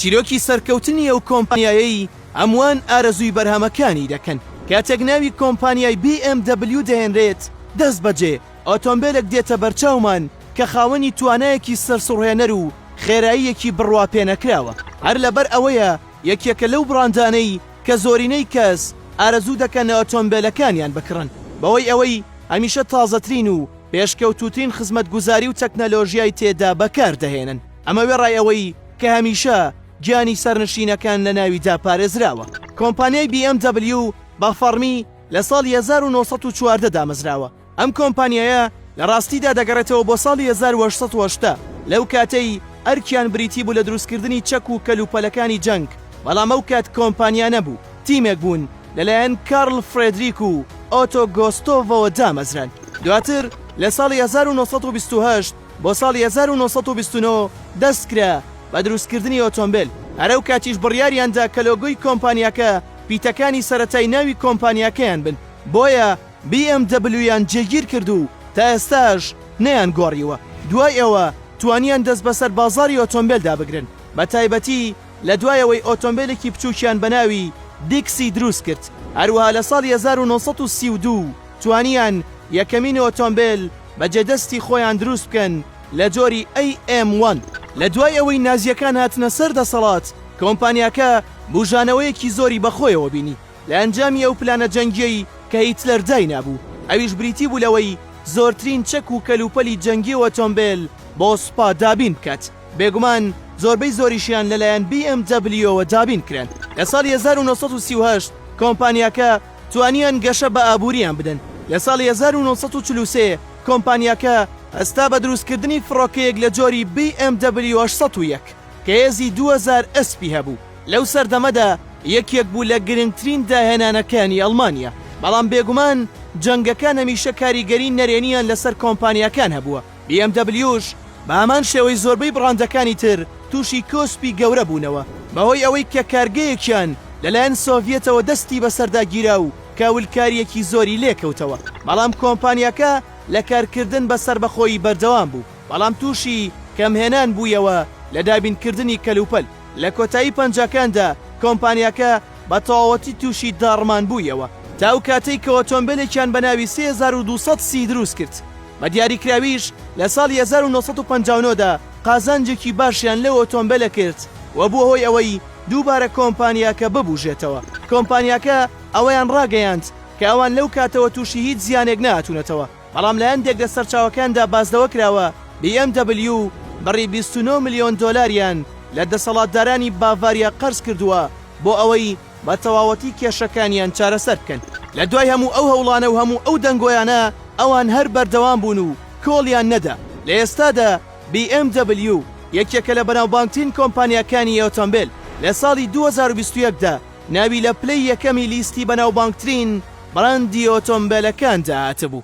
چیرۆکی سەرکەوتنی ئەو کۆمپانیایەی هەمووان ئارەزووی بەرهەمەکانی دەکەن. کاتێک ناوی کۆمپانیای BMW دەهێنرێت، دەستبەجێ ئۆتۆمبێلێک دێتە بەرچاومان کە خاوەنی توانایەکی سەرسوڕهێنەر و خێراییەکی بڕواپێنەکراوە. هەر لەبەر ئەوەیە یەکێکە لەو بڕاندانەی کە زۆرینەی کەس ئارەزوو دەکەن ئۆتۆمبێلەکانیان بکڕن، بەهۆی ئەوەی هەمیشە تازەترین و پێشکەوتووترین خزمەتگوزاری و تەکنەلۆژیای تێدا بەکار دەهێنن، ئەمە وێڕای ئەوەی کە هەمیشە گیانی سەرنشینەکان لەناویدا پارێزراوە. کۆمپانیای BMW بە فەڕمی لە ساڵی 1914 دامەزراوە، ئەم کۆمپانیایە لە ڕاستیدا دەگەڕێتەوە بۆ ساڵی 1880، لەو کاتەی ئەرکیان بریتی بوو لە دروستکردنی چەک و کەلوپەلەکانی جەنگ، بەڵام ئەو کات کۆمپانیا نەبوو، تیمێک بوون لەلایەن کارل فرێدریک و ئۆتۆ گۆستۆڤەوە دامەزران. دواتر لە ساڵی 1928 بۆ ساڵی 1929 دەستکرا بە دروستکردنی ئۆتۆمبێل، هەر ئەو کاتیش بڕیاریاندا کە لۆگۆی کۆمپانیاکە پیتەکانی سەرەتای ناوی کۆمپانیاکەیان بن، بۆیە BMW یان جێگیر کرد و تا ئێستاش نەیانگۆڕیوە. دوای ئەوە توانیان دەست بەسەر بازاڕی ئۆتۆمبێلدا بگرن، بەتایبەتی لە دوای ئەوەی ئۆتۆمبێلێکی بچووکیان بە ناوی دیکسی دروست کرد، هەروەها لە ساڵی 1932 توانیان یەکەمین ئۆتۆمبێل بە جێدەستی خۆیان دروست بکەن لە جۆری AM one. لە دوای ئەوەی نازییەکان هاتنە سەر دەسەڵات، کۆمپانیاکە بوژانەوەیەکی زۆری بەخۆیەوە بینی لە ئەنجامی ئەو پلانە جەنگییەی کە هیتلەر داینابوو، ئەویش بریتی بوو لەوەی زۆرترین چەک و کەلوپەلی جەنگی و ئۆتۆمبێل بۆ سوپا دابین بکات. بێگومان زۆربەی زۆریشیان لەلایەن BMW ەوە دابین کران. لە ساڵی 1938 کۆمپانیاکە توانیان گەشە بە ئابووریان بدەن. لە ساڵی 1943 کۆمپانیاکە هەستا بە دروستکردنی فڕۆکەیەک لە جۆری BMW 801 کە هێزی 2000 ئەسپی هەبوو. لەو سەردەمەدا یەکێک بوو لە گرنگترین داهێنانەکانی ئەڵمانیا. بەڵام بێگومان جەنگەکان هەمیشە کاریگەری نەرێنیان لەسەر کۆمپانیاکان هەبووە. BMW-ش بە هەمان شێوەی زۆربەی بڕاندەکانی تر تووشی کۆسپی گەورە بوونەوە بەهۆی ئەوەی کە کارگەیەکیان لەلایەن سۆڤیەتەوە دەستی بەسەردا گیرا و کاولکارییەکی زۆری لێکەوتەوە، بەڵام کۆمپانیاکە لە کارکردن بە سەربەخۆیی بەردەوام بوو، بەڵام تووشی کەمهێنان بوویەوە لە دابینکردنی کەلوپەل. لە کۆتایی پەنجاکاندا کۆمپانیاکە بە تەواوەتی تووشی داڕمان بوویەوە تا ئەو کاتەی کە ئۆتۆمبێلێکیان بە ناوی 3200 سی دروست کرد. بە دیاریکراویش لە ساڵی 1959 دا قازانجێکی باشیان لەو ئۆتۆمبێلە کرد و بووە هۆی ئەوەی دووبارە کۆمپانیاکە ببوژێتەوە. کۆمپانیاکە ئەوەیان ڕاگەیاند کە ئەوان لەو کاتەوە تووشی هیچ زیانێک نەهاتوونەتەوە، بەڵام لە هەندێک لە سەرچاوەکاندا باس لەوە کراوە BMW بڕی 29 ملیۆن دۆلاریان لە دەسەڵاتدارانی باڤاریا قەرز کردووە بۆ ئەوەی بە تەواوەتی کێشەکانیان چارەسەر بکەن. لە دوای هەموو ئەو هەوڵانە و هەموو ئەو دەنگۆیانە ئەوان هەر بەردەوام بوون و کۆڵیان نەدا. لە ئێستادا BMW یەکێکە لە بەناوبانگترین کۆمپانیاکانی ئۆتۆمبێل. لە ساڵی 2021 دا ناوی لە پلەی یەکەمی لیستی بەناوبانگترین بڕاندی ئۆتۆمبێلەکاندا هاتبوو.